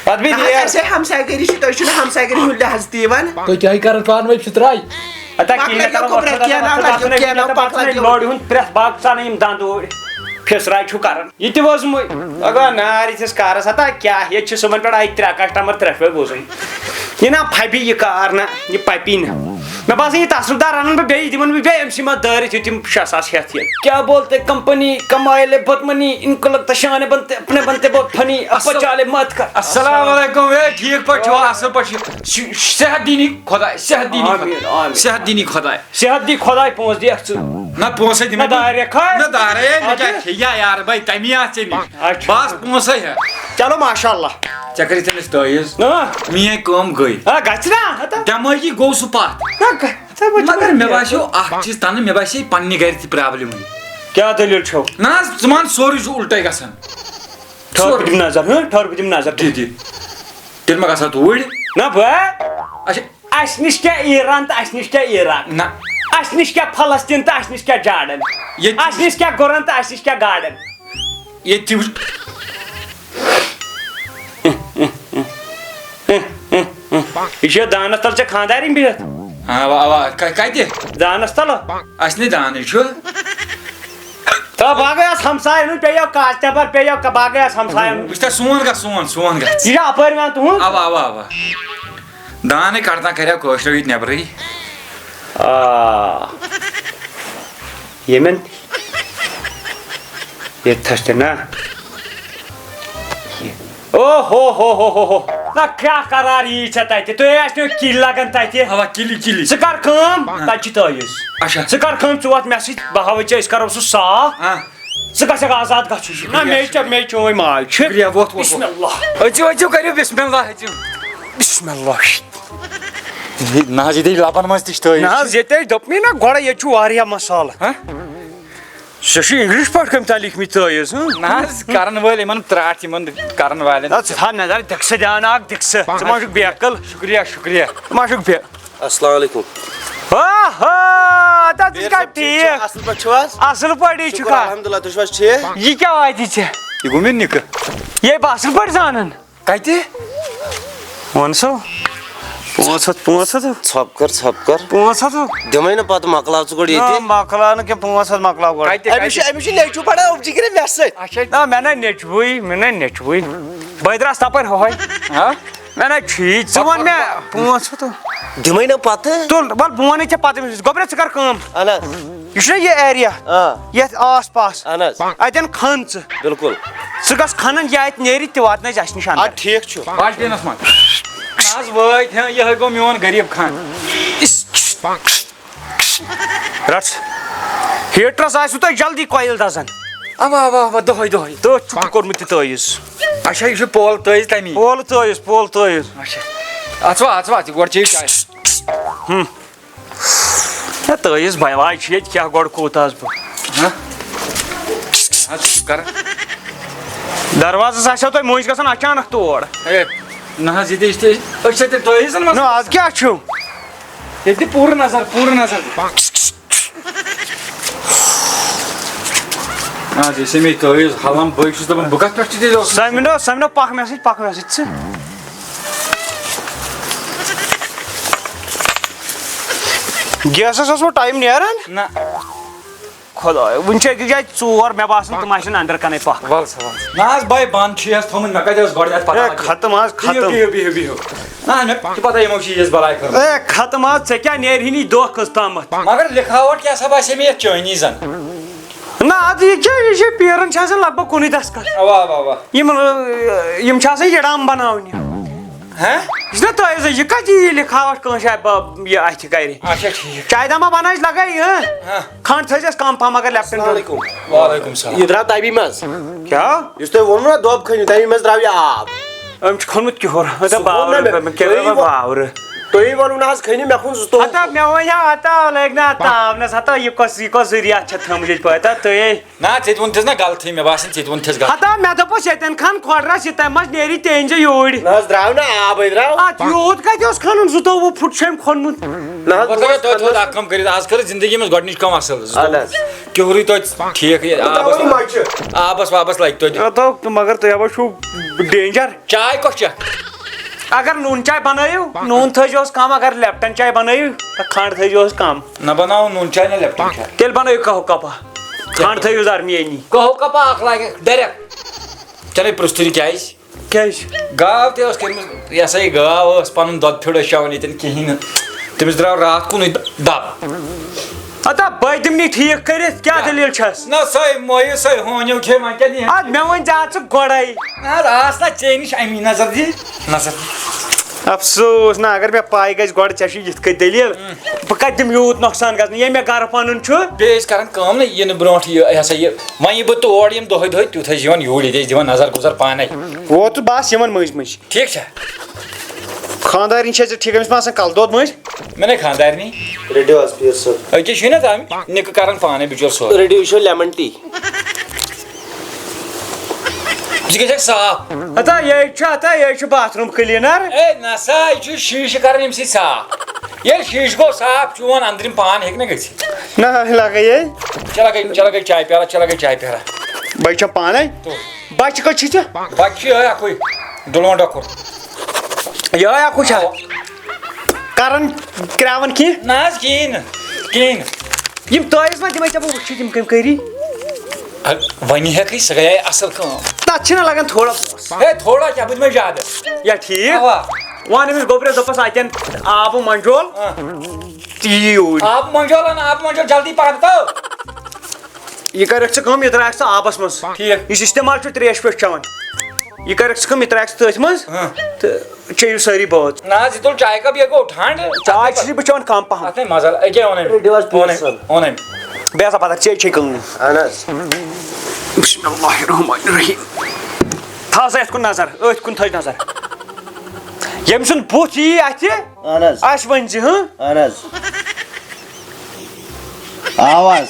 پَتہٕ بیٚیہِ نہ حظ، نیر۔ اَسہِ ہے ہمسایہِ گٔری چھِ، تُہۍ چھِو نہٕ ہمسایہِ گٔری ہُنٛد لحاظ تہِ یِوان۔ تُہۍ کیٛاہ کَران پانہٕ ؤنۍ پھِترٛاے؟ ہتا پکڑا کِہیٖنۍ یوکو کرو، برٛکھ، وۄتھ کینٛہہ ناو وۄتھ لَگیو، وۄتھ کینٛہہ ناو وۄتھ پکڑا وۄتھ یوکو۔ لورِ ہُنٛد پرٛٮ۪تھ باغ ژَنہٕ یِم دَنٛد اوٗرۍ۔ پھِسراے چھُ کَران۔ یہِ تہِ ووٚز مُ-، اگا نار یِتھِس کارَس، ہتا کیٛاہ، ییٚتہِ چھِ صُبحن پٮ۪ٹھ آے ترٛےٚ کسٹمر ترٛٮ۪شوَے بوزُن۔ یہِ نا پھَبہِ یہِ کار نہ، یہِ پَپی نہ۔ مےٚ باسان، یہِ تصرُف دار اَنَن بہٕ بیٚیہِ، دِمَن بہٕ بیٚیہِ أمۍ سٕے منٛز دٲرِتھ، یُتھ یِم شےٚ ساس ہٮ۪تھ یِن۔ کیا بولتے کمپنی کمائے لے بہت منی، ان کو لگتا شان بنتے، اپنے بنتے بہت فنی، اب السلام، بچا لے مت کر۔ السلام علیکم، اے، ٹھیٖک پٲٹھۍ چھِوا؟ اَصٕل پٲٹھۍ چھِ؟ صحت دِنی خۄداے، صحت دِنی خۄداے۔ آمیٖن، آمیٖن۔ صحت دِنی خۄداے۔ صحت دی خۄداے، پونٛسہٕ دِیَکھ ژٕ۔ نہ، پونٛسَے دِمَے نہ بہٕ۔ دارٮ۪کھ ہا۔ نہ، دارَے، مےٚ اَدٕ؟ کیٛاہ کھیٚیہِ یا یارٕ بَے، تَمی آسہٕ ژےٚ نِش۔ اچھا۔ بَس، پونٛسَے ہٮ۪تھ۔ چلو، ماشاء اللہ۔ ژےٚ کٔرِتھ تٔمِس تٲویٖز۔ نہ۔ میٛٲنۍ کٲم گٔے۔ آ، گژھِ نا، ہتا۔ دٮ۪مٲغی گوٚو سُہ پَتھ۔ نہ، گژھِ، ژےٚ وۄنۍ چھُ مگر مےٚ وۄنۍ باسیو اَکھ چیٖز تَنہٕ، مےٚ باسے پنٛنہِ گَرِ تہِ پرٛابلِمٕے۔ کیٛاہ دٔلیٖل چھو؟ نہ حظ، ژٕ وَن، سورُے چھُ اُلٹَے گژھان۔ ٹھٔہر، بہٕ سورُے۔ دِمہٕ نظر، ہہ؟ ٹھٔہر، بہٕ دِمہٕ نظر۔ دِ، دِ۔ تیٚلہِ ما گژھو توٗرۍ؟ نہ، بہٕ۔ اچھا۔ اَسہِ نِش کیٛاہ ایران تہٕ اَسہِ نِش کیٛاہ عراق؟ نہ۔ اَسہِ نِش کیٛاہ فلسطیٖن تہٕ اَسہِ نِش کیٛاہ جارڈن؟ ییٚتہِ اَسہِ نِش کیٛاہ گُرن تہٕ اَسہِ نِش کیٛاہ گاڈن؟ ییٚتہِ تہِ وٕچھ۔ یہِ چھِ دانَس تَل ژےٚ خانٛدارِنۍ بِہِتھ؟ اَوا، اَوا۔ ک-، کَتہِ؟ دانَس تَل۔ اَسہِ نَے دانٕے چھُ۔ تہٕ باقٕے آس ہمساین ہُنٛد پیٚیو کاسٹمر، پیٚیو ک-، باقٕے آس ہمساین ہُنٛد۔ وٕچھ تہ، سون گژھ، سون، سون گژھ۔ یہِ چھا اَپٲرۍ یِوان تُہُنٛد؟ اَوا، اَوا، اَوا۔ دانٕے کڑتاں کریو کٲشریو ییٚتہِ نٮ۪برٕے۔ آ۔ ییٚمٮ۪ن ییٚتہِ تھَس تہِ نا۔ او ہو ہو ہو ہو ہو۔ نہ کیٛاہ قرار یی ژےٚ تَتہِ؟ تُہۍ ٲسۍ نہٕ کِلۍ لگان تَتہِ۔ اَوا، کِلی، کِلی۔ ژٕ کر کٲم، ہاں۔ تَتہِ چھِ تٲویٖز۔ اچھا۔ ژٕ کر کٲم، ژٕ وَتھ مےٚ سۭتۍ، بہٕ ہاوَے ژےٚ، أسۍ کرو سُہ صاف۔ ہاں۔ ژٕ گژھکھ آزاد گژھُن۔ نہ، مےٚ چھِ، مےٚ چھِ چٲنۍ ماے چھِ۔ شُکریہ، ووتھ، ووتھ، بسم ووتھ۔ اللہ۔ أژِو، أژِو، کٔرِو بسم اللہ، أژِو۔ بسم اللہ۔ ہے، نہ حظ، ییٚتہِ لبن منٛز تہِ چھِ تٲویٖز۔ نہ حظ، ییٚتہِ ٲسۍ دوٚپمٕے نہ گۄڈے، ییٚتہِ چھُ واریاہ مسالہٕ۔ ہہ؟ ژےٚ چھُے English پٲٹھۍ کٔمۍ تام لیٖکھمٕتۍ تٲویٖز، ہٕنٛہ؟ نہ حظ، کرن وٲلۍ یِمن ترٛٹھ، یِمن کرن والٮ۪ن۔ نہ، ژٕ تھاو نظر، دِکہٕ سا دیان اکھ، دِکہٕ سا۔ ژٕ ما چھُکھ بے عقل؟ شُکریہ، شُکریہ۔ ژٕ ما چھُکھ بے-، السلام علیکم۔ ہا، ہا، اَدٕ حظ، ژٕ چھُکھا ٹھیٖک؟ اَصٕل پٲٹھۍ چھِو حظ؟ اَصٕل پٲٹھی شُکُر چھُکھا؟ الحمدللہ، تُہۍ چھِو حظ ٹھیٖک؟ یہِ کیٛاہ واتہِ ژےٚ؟ یہِ گوٚو مےٚ نِکہٕ۔ یے بہٕ اَصٕل پٲٹھۍ زانان۔ کَتہِ؟ وَن سا۔ پانٛژھ ہَتھ، پانٛژھ ہَتھ۔ ژھۄپ کر، ژھۄپ کر۔ پانٛژھ ہَتھ۔ دِمَے نہٕ پَتہٕ، مۄکلاو ژٕ گۄڈٕ نہ، ییٚتہِ۔ مۄکلاو نہٕ کینٛہہ، پانٛژھ ہَتھ مۄکلاو گۄڈٕ۔ کَتہِ، أمِس چھُ، کَتہِ؟ أمِس چھُ نیٚچوٗ پَران أبجی کِرِ مےٚ سۭتۍ۔ اچھا۔ نہ، مےٚ نہ نیٚچوٗے، مےٚ نہ نیٚچوٗے۔ بہٕ درٛاس تَپٲرۍ ہۄہَے۔ ہا؟ مےٚ نہ چھُے، ژٕ وَن مےٚ پانٛژھ ہَتھ۔ دِمَے نہ پَتہٕ۔ تُل، وَل، بہٕ وَنَے ژےٚ پَتہٕ أمِس۔ گۄبرا، ژٕ کر کٲم۔ اَہَن حظ۔ یہِ چھُنہ یہِ ایریا؟ آ۔ یَتھ آس پاس۔ اَہَن حظ۔ اَتٮ۪ن کھَن ژٕ۔ بِلکُل۔ ژٕ گژھ کھنن، یہِ اتہِ نیرِ تہِ واتنٲوۍ اَسہِ نِش اندر۔ اَدٕ ٹھیٖک چھُ۔ بالٹیٖنس منٛز۔ نہ حظ وٲتۍ، ہہ، یِہوٚے گوٚو میون غریٖب خان۔ رٹ۔ ہیٹرس آسِوٕ تۄہہِ جلدی کۄیِل دزان۔ اوا، اوا، اوا، دۄہے، دۄہے۔ تٔتھۍ چھُکھ کوٚرمُت یہِ تٲویٖز۔ اچھا، یہِ چھُ پولہٕ تٲویٖز تَمی۔ پولہٕ تٲویٖز، پولہٕ تٲویٖز۔ اچھا۔ اژوا، اژوا، ژٕ گۄڈٕ چیٚیہِ چاے۔ ہُم۔ ہے، تٲویٖز بلاے چھُ ییٚتہِ، کیٛاہ گۄڈٕ کوٗت آسہٕ بہٕ؟ ہہ؟ ہہ، ژٕ چھُکھ کران۔ دروازس آسیو تۄہہِ مٔنٛزۍ گژھان اچانک تور۔ ہے، نہ حظ، ییٚتہِ، ییٚتہِ، أسۍ چھِ تیٚلہِ تٲویٖزن منٛز۔ نہ، از کیٛاہ چھُو؟ ییٚتہِ دِ پوٗرٕ نظر، پوٗرٕ نظر۔ آ، جیسے مےٚ تٲویٖز حلم، بہٕ چھُس دَپان، بہٕ کَتھ پٮ۪ٹھ چھُ تیٚلہِ اوسُس؟ سَمِنو، سَمِنو، پَکھ مےٚ سۭتۍ، پَکھ مےٚ سۭتۍ ژٕ۔ گیسَس اوس وۄنۍ ٹایم نیران؟ نہ۔ خۄدایا، وٕنہِ چھِ أکِس جایہِ ژور، مےٚ باسان، تِم آسَن أنٛدرٕ کَنَے پَکھ۔ وَل سا، وَل۔ نہ حظ، بَے، بَنٛد چھُ یَتھ تھوٚمُت، مےٚ کَتہِ ٲس گۄڈٕ یَتھ پَتہ ہے، لَگان۔ ختم حظ، بِہِو، ختم۔ بِہِو، بِہِو، بِہِو۔ نہ، مےٚ چھِ پَتہ، یِمو چھِ یِژھ بَلاے کٔرمٕژ۔ ہے، ختم حظ، ژےٚ کیٛاہ نیرِہی نہٕ یہِ دۄہ کٔژ تامَتھ؟ مگر لِکھاوٹ کیٛاہ سا باسے مےٚ یَتھ چٲنی زَن؟ نہ، اَدٕ یہِ کیٛاہ، یہِ چھِ پیٖرَن چھِ آسان لگ بگ کُنُے دَستخط۔ اَوا، اَوا، اَوا۔ یِم، یِم چھِ آسان یِڑام بَناونہِ۔ ہہ؟ یہِ چھُنہ تۄہہِ زَن، یہِ کَتہِ یی لِکھاوٹ کٲنٛسہِ آ، بہ-، یہِ اَتھِ کَرِ؟ اچھا، ٹھیٖک۔ چایہِ دامہ بَنٲوِتھ لَگٲیِو، ہہ؟ ہہ۔ کھنٛڈ تھٲیزٮ۪س کَم پَہَم، مگر لیپٹن السلام علیکم۔ وعلیکم السلام۔ یہِ درٛاو تَمی منٛز۔ کیٛاہ؟ یُس تۄہہِ ووٚنوُ نہ دۄب کھٔنِو، تَمی منٛز درٛاو یہِ آب۔ أمۍ چھِ کھوٚنمُت کِہُر۔ مےٚ دوٚپ، سُہ ووٚن نہ باورٕ، مےٚ۔ مےٚ کیٛاہ تُہی وَنہٕ ووٚن، باورٕ؟ تُہی ووٚنوُ نہ حظ کھٔنِو، مےٚ کھوٚن زٕ توٚو۔ ہتا مےٚ وَنیٛاو، ہتا لٔگۍ نہ تاونَس، ہتا یہِ کۄس، یہِ کۄس ذٔریعہ چھےٚ تھٲومٕژ ییٚتہِ پٲٹھۍ؟ ہتا تُہۍ۔ نہ، ژےٚ تہِ ووٚنتھَس نہ غلطٕے، مےٚ باسان، ژےٚ تہِ ووٚنتھَس غلط۔ ہتا مےٚ دوٚپُس، ییٚتٮ۪ن کھَن کھۄڈرَس، یہِ تَمہِ منٛز نیری تینجہِ یوٗرۍ۔ نہ حظ، درٛاو نہ آبٕے، درٛاو۔ اَتھ یوٗت کَتہِ اوس کھَنُن؟ زٕتووُہ فُٹ چھُ أمۍ کھوٚنمُت۔ نہ حظ، وۄنۍ تھٲیِو تۄہہِ تھوٚد اَکھ کٲم کٔرِتھ، آز کٔرٕو زِندگی منٛز گۄڈٕنِچ کٲم اَصٕل۔ اَہَن حظ۔ کیُہرٕے توتہِ ٹھیٖک، یہِ آبَس، ترٛاوٕنۍ مَچہِ۔ آبَس وابَس لَگہِ توتہِ۔ ہتا، مگر تُہۍ ہَوا چھُو danger۔ چاے کۄس چکھ؟ اگر نوٗن چاے بنٲیِو، نوٗن تھٲیزیوس کم، اگر لیپٹن چاے بنٲیِو، تہٕ کھنٛڈ تھٲیزیوس کم۔ نہ بناوو نوٗن چاے، نہ لیپٹن چاے۔ تیٚلہِ بنٲیِو قہوٕ کپا۔ کھنٛڈ تھٲیِو درمیٲنی۔ قہوٕ کپا اکھ لاگہِ direct۔ چلے پرٛژھتُے کیٛازِ؟ کیٛازِ؟ گاو تہِ ٲس کٔرمٕژ، یہِ ہسا یہِ گاو ٲس پنُن دۄد پھیوٚر ٲسۍ چٮ۪وان ییٚتٮ۪ن کِہیٖنۍ نہٕ۔ تٔمِس درٛاو راتھ کُنُے دب۔ ہتا بٔدۍ دِمنٕے ٹھیٖک کٔرِتھ، کیٛاہ کیٛاہ؟ دٔلیٖل چھَس؟ نہ، سۄے مۄیہِ، سۄے ہونیو کھے، وۄنۍ کیٛاہ دِیہِ؟ اَدٕ مےٚ وۄنۍ ژےٚ، ژٕ گۄڈَے۔ نہ حظ، آس نہ ژے نِش اَمی نظر دِ، نظر۔ افسوس نہ، اگر مےٚ پَے گژھِ گۄڈٕ ژےٚ چھُے یِتھ کٔنۍ دٔلیٖل، بہٕ کَتہِ دِمہٕ یوٗت نۄقصان گژھنہٕ؟ ییٚمۍ مےٚ گَرٕ پَنُن چھُ۔ بیٚیہِ ٲسۍ کَران کٲم نہ، یِنہٕ برونٛٹھ یہِ، یہِ ہسا یہِ، وۄنۍ یہِ بہٕ تور یِم دۄہَے دۄہَے، تیُتھ ٲسۍ یِوان یوٗرۍ، ییٚتہِ ٲسۍ دِوان نظر گُزر پانَے۔ ووتُس بہٕ آسہٕ یِمَن مٔنٛزۍ مٔنٛزۍ۔ ٹھیٖک چھا؟ خانٛدارِنۍ چھےٚ ژےٚ ٹھیٖک، أمِس ما آسان کَلہٕ دود مٔنٛزۍ؟ مےٚ نے خانٛدارنی۔ رٔٹِو حظ پیٖر صٲب۔ أکے چھُے نہ تام نِکہٕ کران پانے بِچور سورُے۔ رٔٹِو، یہِ چھُ lemon tea۔ یہِ گژھِ صاف۔ ہتا یہِ چھُ، ہتا یہِ چھُ bathroom cleaner۔ اے نسا، یہِ چھُ شیٖشہٕ کران اَمہِ سۭتۍ صاف۔ ییٚلہِ شیٖشہٕ گوٚو صاف، چون أنٛدرِم پان ہیٚکہِ نہٕ گٔژھِتھ۔ نہ، لگے یے۔ چلو گٔے، چلو گٔے چاے پیالہ، چلو گٔے چاے پیالہ۔ بہٕ چھَم پانے۔ تو۔ بچہِ کتہِ چھِ ژےٚ؟ بچہِ چھِ یِہوٚے اکُے، ڈُلون ڈۄکُر۔ یِہوٚے اکُے چھا؟ اَوا۔ کران کرٛاوان کینٛہہ؟ نہ حظ، کِہیٖنۍ نہٕ، کِہیٖنۍ نہٕ۔ یِم تٲویٖز ما دِمے ژےٚ بہٕ وٕچھِتھ یِم کٔمۍ کٔری؟ اَدٕ وۄنۍ ہٮ۪کھٕے، سۄ گٔیے اَصٕل کٲم۔ تَتھ چھِنہ لگان تھوڑا پونٛسہٕ۔ ہے، تھوڑا کیٛاہ، بہٕ دِمے زیادٕ۔ یا ٹھیٖک؟ اَوا۔ وَن أمِس گوٚبرِس، دوٚپُس اَتٮ۪ن آبہٕ منجول۔ آ۔ تہٕ یہِ یوٗرۍ۔ آبہٕ منجول اَن، آبہٕ منجول جلدی پَہَن تو۔ یہِ کَرٮ۪کھ ژٕ کٲم، یہِ ترٛاوَکھ ژٕ آبَس منٛز۔ ٹھیٖک۔ یُس استعمال چھُ ترٛیش پٮ۪ٹھ چٮ۪وان، یہِ کَرٮ۪کھ ژٕ کٲم، یہِ ترٛاوَکھ ژٕ تٔتھۍ منٛز۔ ہاں۔ تہٕ چیٚیِو سٲری بٲژ۔ نہ حظ، یہِ تُل چاے کپ، یہِ گوٚو ٹھنٛڈ۔ چاے چھُس بہٕ چٮ۪وان کَم پَہَم۔ اَتھ نے مَزٕ، أکیٛاہ اوٚن أمۍ۔ رٔٹِو حظ اوٚن پونٛسہٕ۔ أمۍ، اوٚن أمۍ۔ بیٚیہِ ہسا پَتہٕ ژےٚ چھے کٲم۔ اَہَن حظ۔ بسم اللہ الرحمن الرحیم۔ تھاو سا یَتھ کُن نظر، أتھۍ کُن تھٲوِو نظر۔ ییٚمۍ سُنٛد بُتھ یی اَتھِ، اہن حظ۔ اَسہِ ؤنۍ زِ، ہٕنٛہ؟ اہن حظ۔ آواز۔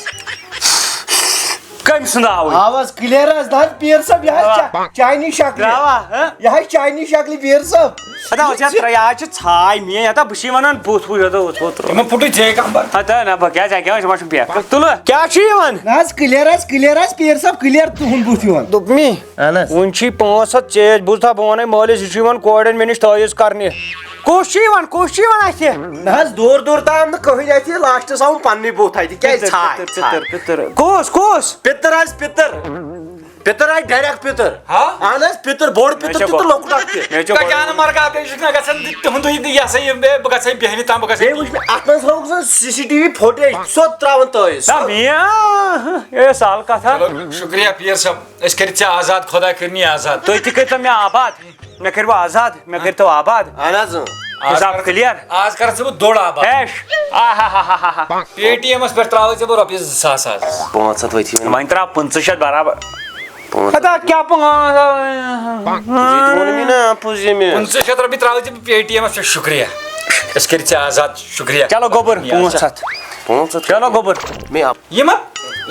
کٔمۍ سُنٛد آو یہِ؟ آواز clear حظ، نہ حظ، پیٖر صٲب، یہِ حظ آ۔ چا-، چاینی شکلہِ۔ ترٛاوا، ہہ؟ یہِ حظ چاینی شکلہِ، پیٖر صٲب۔ ہتا، وۄنۍ چھا ترٛاے-، آز چھِ ژھاے مےٚ، ہتا، بہٕ چھِ وَنان بُتھ وٕچھ، ہتا، وٕچھ، وٕچھ، ترٛوو۔ تِمن پھُٹُے جے کمبر۔ ہتا، نہ، بہٕ کیٛازِ، اَکہِ وَنہِ چھُ پٮ۪ٹھ۔ تُلہٕ، کیٛاہ چھُ یِوان؟ نہ حظ، clear حظ، clear حظ، پیٖر صٲب، clear تُہُنٛد بُتھ یِوان۔ دوٚپمی۔ اہن حظ۔ وٕنہِ چھی پانٛژھ ہَتھ ژیٖرۍ، بوٗزتھا، بہٕ وَنَے مٲلِس، یہِ چھُ یِوان کورٮ۪ن مےٚ نِش تعویٖذ کرنہِ۔ کُس چھُ یِوان؟ کُس چھُ یِوان اَتھِ؟ نہ حظ، دوٗر دوٗر تام نہٕ کٕہٕنۍ اَتھِ، lastس آوُن پننُے بُتھ اَتہِ۔ کیٛازِ پِتٕر، ژھاے، پِتٕر، ژھاے؟ پِتٕر، پِتٕر۔ کُس، کُس؟ پِتٕر حظ، پِتٕر۔ پِتٕر حظ، direct پِتٕر۔ ہا؟ اہن حظ، پِتٕر، بوٚڑ مےٚ پِتٕر چھےٚ تہِ تہٕ گۄ-، لۄکُٹ اکھ تہِ۔ مےٚ چھےٚ کیٛاہ گۄ-، جانہٕ مرگا، بیٚیہِ چھُکھ نہ گژھان تِہُنٛدُے یہِ ہسا یہِ، بہٕ گژھٕ ہا بیٚہنہِ تام، بہٕ گژھٕ ہا بیٚیہِ وٕچھ مےٚ اَتھ منٛز تھوٚوُکھ زَن CCTV footage، سیوٚد ترٛاوان تٲیِس۔ نہ، مےٚ، اے، سہل کتھ ہا۔ چلو، شُکریہ پیٖر صٲب، أسۍ کٔرِتھ ژےٚ آزاد، خۄدا کٔرِنی آزاد۔ تُہۍ تہِ کٔرۍتو مےٚ آباد۔ مےٚ کٔرِو آزاد، مےٚ کٔرۍتو آباد۔ اہن حظ، اۭں۔ آز حساب کر، clear۔ آز کر ژٕ بہٕ دوٚڑ آباد۔ کیش۔ آ ہا ہا ہا ہا ہا۔ پے ٹی ایمس پٮ۪ٹھ ترٛاوَے ژےٚ بہٕ رۄپیہِ زٕ ساس آز۔ پانٛژھ ہَتھ وٲتھی وۄنۍ۔ وۄنۍ ترٛاو پٕنٛژٕہ شیٚتھ برابر۔ پانٛژھ ہَتھ۔ ہتا کیٛاہ پانٛژھ ہَتھ؟ یہِ تہِ ووٚن مےٚ نا، اَپُز یہِ مےٚ۔ پٕنٛژٕہ شیٚتھ رۄپیہِ ترٛاوَے ژےٚ بہٕ پے ٹی ایمس پٮ۪ٹھ، شُکریہ۔ أسۍ کٔرِتھ ژےٚ آزاد، شُکریہ۔ چلو گوٚبُر، یہِ پانٛژھ ہَتھ۔ پانٛژھ ہَتھ۔ چلو گوٚبُر۔ مےٚ یِمن،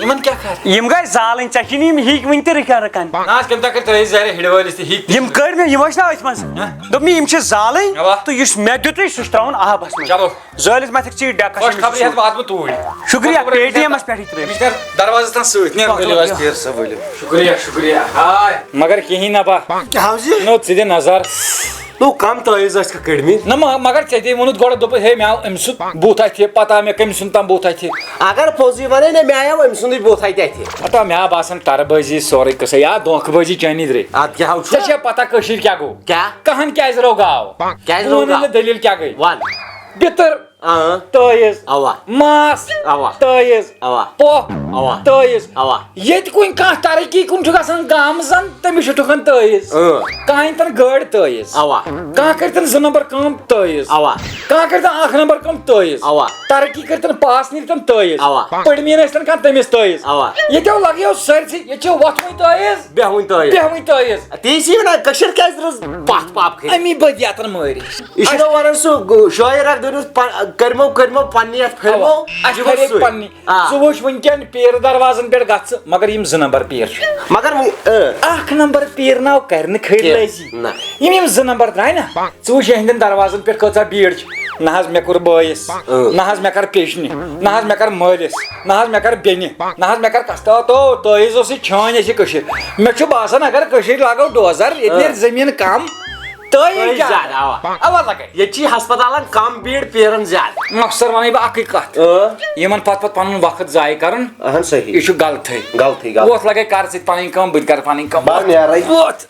یِمن کیٛاہ کر؟ یِم گٔے زالٕنۍ، ژےٚ چھِی نہٕ یِم ہیٚکۍ وٕنہِ تہِ رِکن رِکن۔ نہ حظ، کٔمۍ تۄہہِ کٔرۍ ترٛٲیِتھ زہرِ ہِڑِ وٲلِس تہِ ہیٚکۍ تہِ۔ یِم کٔرۍ مےٚ، یِم ٲسۍ نا أتھۍ منٛز۔ ہہ؟ دوٚپ مےٚ، یِم چھِ زالٕنۍ اوا۔ تہٕ یُس مےٚ دیُتُے، سُہ چھُ ترٛاوُن آبس منٛز۔ چلو۔ زٲلِس ما تھکھ ژٕ یہِ ڈٮ۪کس خۄش منٛز؟ خبری ہٮ۪تھ واتہٕ بہٕ توٗرۍ۔ شُکریہ، خۄش خبری پے ٹی ایم ہٮ۪تھ۔ پٮ۪ٹھٕے ترٛٲوِتھ۔ مِسٹر دروازس تام سۭتۍ، نیر۔ ؤلِو حظ، پیٖر صٲب، ؤلِو۔ شُکریہ، شُکریہ۔ ہاے۔ مگر کِہیٖنۍ نہ با۔ کیٛاہ حظ یہِ؟ نو، ژٕ دِ نظر۔ نو، کم تٲویٖز ٲسۍ کھا کٔڑمٕتۍ؟ نہ، مہ-، مگر ژےٚ تے ووٚنُتھ گۄڈٕ، دوٚپُتھ، ہے، مےٚ آو أمۍ سُنٛد بُتھ اَتھِ، پتہ آو مےٚ کٔمۍ سُنٛد تام بُتھ اَتھِ۔ اگر پوٚزُے وَنے نہ، مےٚ آیو أمۍ سُنٛدُے بُتھ اَتہِ اَتھِ۔ ہتا، مےٚ آو باسان ترٕ بٲزی سورُے قٕصے، یا دھوکہٕ بٲزی چٲنی درے۔ اَدٕ کیٛاہ ہو چھُ؟ ژےٚ چھےٚ پتہ کٔشیٖرِ کیٛاہ گوٚو؟ کیٛاہ؟ کہن کیٛازِ روٚو گاو؟ کیٛازِ روٚو ژٕ وَن گاو؟ مےٚ دٔلیٖل کیٛاہ گٔے؟ وَن۔ پِتٕر۔ اۭں۔ تٲیٖز۔ اوا۔ ماس۔ اوا۔ تٲیٖز۔ اوا۔ پۄپھ۔ اوا۔ تٲیٖز۔ اوا۔ ییٚتہِ کُنہِ کانٛہہ ترقی کُن چھُ گژھان گامہٕ زن، تٔمِس چھُ ٹھُکان تٲیٖز۔ اۭں۔ کانٛہہ أنۍ تن گٲڑۍ تٲیٖز۔ اوا۔ کانٛہہ کٔرۍ تن زٕ نمبر کٲم تٲیٖز۔ اوا۔ کانٛہہ کٔرۍ تن اکھ نمبر کٲم تٲیٖز۔ اوا۔ ترقی کٔرۍ تن پاس نیٖرۍ تن تٲیٖز۔ اوا۔ پٔڑمین ٲسۍ تن کانٛہہ تٔمِس تٲیٖز۔ اوا۔ ییٚتیو لگیو سٲرسٕے، ییٚتہِ چھِ وۄتھوٕنۍ تٲیٖز۔ بیٚہوٕنۍ تٲیٖز۔ بیٚہوٕنۍ تٲیٖز۔ تی چھِ وَنان، کٔشیٖر کیٛازِ رٕژ پَتھ پاپہٕ کٔرِتھ؟ اَمی بدیاتن مٲرِتھ۔ یہِ چھُنہ وَنان سُہ گو-، شٲعر اکھ دٔپنَس پَ-، کٔرمو، کٔرمو پننہِ یَتھ فِلمو، اَوا، اَسہِ یہِ گوٚو کھرے سُے۔ پننہِ۔ آ۔ ژٕ وٕچھ وٕنکٮ۪ن پیٖرٕ دروازن پٮ۪ٹھ گژھ ژٕ، مگر یِم زٕ نمبر پیٖر چھِ۔ مگر وۄنۍ، اۭں۔ اکھ نمبر پیٖر ناو کرِ نہٕ کھٔرۍ کینٛہہ۔ لٲزی۔ نہ۔ یِم، یِم زٕ نمبر درٛاے نہ، ژٕ وٕچھ یِہنٛدٮ۪ن دروازن پٮ۪ٹھ کۭژاہ بیٖڑ چھِ۔ نہ حظ مےٚ کوٚر بٲیِس، اۭں۔ نہ حظ مےٚ کر پیٚچھنہِ، نہ حظ مےٚ کر مٲلِس، نہ حظ مےٚ کر بیٚنہِ، نہ حظ مےٚ کر کستو تو تٲیٖز اوس یہِ چھٲنۍ اَسہِ کٔشیٖر۔ مےٚ چھُ باسان اگر کٔشیٖرِ لاگو ڈوزر، ییٚتہِ اۭں۔ نیرِ زٔمیٖن کم، تٲیٖز تٲیٖز زیادٕ۔ زیادٕ، اوا۔ اوا لگے۔ ییٚتہِ چھِ ہسپتالن کم بیٖڑ، پیٖرن زیادٕ۔ مۄخصر ونے بہٕ اکٕے کتھ۔ اۭں۔ یِمن پتہٕ پتہٕ پنُن وقت ضایع کرُن، اہن صحیح۔ یہِ چھُ غلطٕے۔ غلطٕے، غلط۔ وۄتھ لگے کر ژٕ تہِ پنٕنۍ کٲم، بہٕ تہِ کرٕ پنٕنۍ کٲم۔ بہٕ نیرے۔ وۄتھ۔